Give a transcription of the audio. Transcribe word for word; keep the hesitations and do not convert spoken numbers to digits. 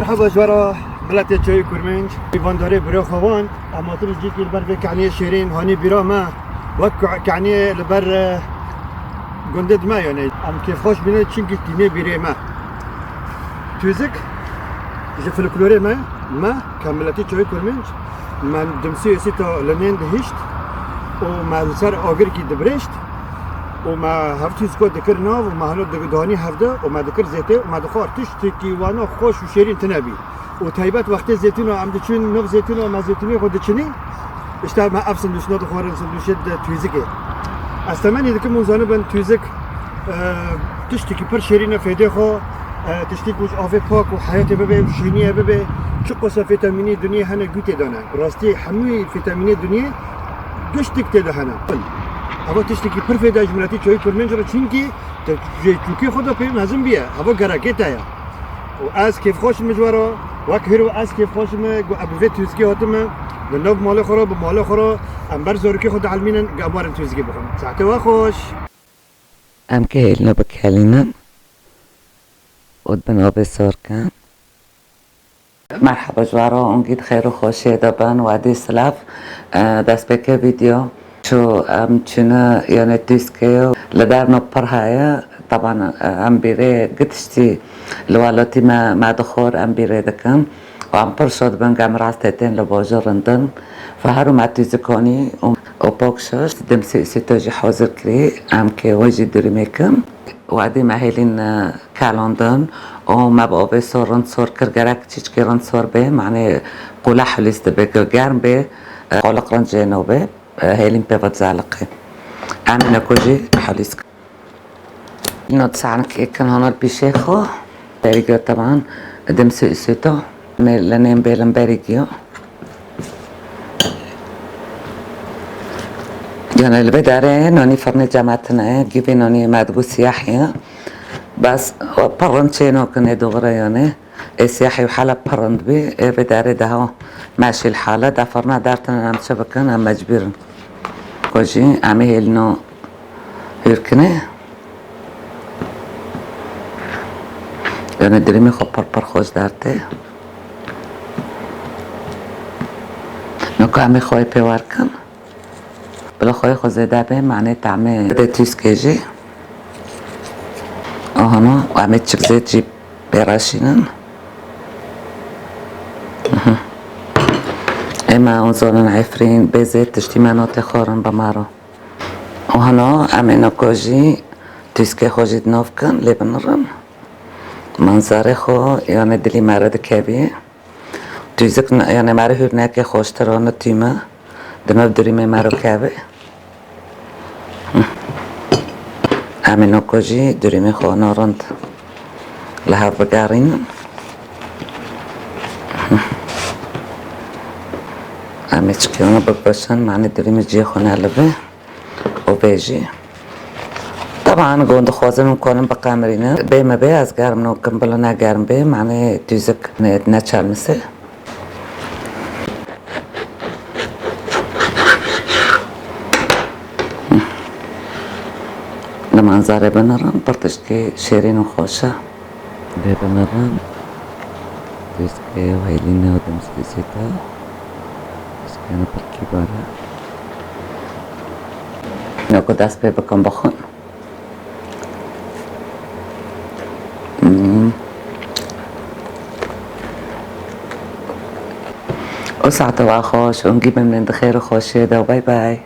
Merhaba ji we re miletê Çayê Kurmenc. Mêvandarê birê xwe wan, em hatin ji cîkî li ber vê kehniyê şêrîn hanî bîra me. Wek ku kehniyê li ber, e, gundê dime, yanî em kêfxweş bîne çimkî tînê bîrê me. Tûzik ji folklorê me, me ke miletî Çayê Kurmenc, me dimsî êsî ta li nên dihişt û me li ser agirkî dibirêşt û me hev tûziko dikir nav û me heno di-, dihanî hevde û me dikir zêtê û me dixwar tiştekî wana xweş û şêrîn tune bî. Û taybet wextê zeytûna em diçûn nav zeytûna me zeytûnê xwe diçinî, işte me ev sindûşna dixwarin, sindûşê di tûzikê. Ez temenî dikim hûn zanibin tûzik, e, tiştekî pir şêrîn e fêdê xwe, e, tiştî ku ji avê pak û heyatê bibe û şîniyê bibe, çi qasa fîtamînê dinyê hene gûtê dane. Bi rastî hemû fîtamînê dinyê giştik tê de hene. Hava tiştekî pir fêda ji miletî Çayê Kurmenc re, çimkî te jê çûkê xwe de pê mezin bîye. Hava gerekê te ye. Û ez kêfxweş im ji we re, wek hîro ez kêfxweş im ku em bi vê tûzikê hatime, li nav malê xwe re, bi malê xwe re, em ber zarokê xwe dielmînin, ku em werin tûzikê bixwin. Saetê we xweş. Em kê hêlino bikelînin û di bin avê sor kin. Merhaba ji we re, ûngî di xêr û xweşiyê de bin, wedî silav, e, destpêkê vîdeo. Çû em çûne, yanê tûzikê li derno pir heye. Teban, e, em bîrê gitiştî li welatî me, me dixwar, em bîrê dikin. Û em pir şa dibin, gem rastê tên li bajir rindin. Fe her û me tûzikanî û, û pok şişt, dimsî îsîto jî hazir kirî, em kê we jî durîmê kin. Wedî me hêlîn, e, kelandin û me bi avê sor rind sor kir. Gerek çîçkî rind sor bê, manê qûle hulîs dibe, ku germ bê, e, qoliq rind jê nobê, e, hêlîn pê ve dizeliqê. Em ê neko jî hulîs kin. Îno di sanikê kin hana li pîşê xwe. Berî giyo teban, dimsî îsîto. Mê lenên bêlin berî giyo. Yanî li vê derê nonî firnê cem hatine, gîvê nonî me digot siyahî ye. Bes pir rind çêno kinê dogre yanî. Ê siyahî û hele pir rind bî, ê vê derê daha meşîl hale, da firna dertin em çi bikin, em mecbûr in. Ku jî em ê hêlino hûr kinê. Yanî dirîmê xwe pir pir xweş dertê. Nuka em ê xwe pê wer kin. Bila xweyê xwe zêde be, manê tamê de tûzkê jî. Aha, em ê çik zêt jî pê reşînin. Mhm. Ê me hûn zonin efrîn, bê zêt tiştî me notê xwarin bi maro. Û hano em ê noko jî tûzkê xwe jî di nav kin, lê binirin. Manzarê xwe, yanê dilî me re dikevî. Tûzik ne, yanê me re hûr neke xweştir o, ne tîme. Di nav durîmê me re kevî. Em ê noko jî durîmê xwe narind li hev bigerînin. Em ê çikê wana bibişin, manê durîmê cihê xwe nelive û vê jî. Teban gon dixwazin hûn konin biqemirînin. Bê me bê, ez germ nokim, bila ne germ bê, manê tûzik ne, neçelmise. Li manzarê binirin, pir tiştê şêrîn û xweş e. Lê binirin, tûzikê û hêlînê û dimsîsîta, tûzikê ne pir kîbar e. Ino ku dest pê bikin bixwin. Hmm. Û saete we xweş, û hingî bimînin di xêr û xweşiyê de. Bay bay.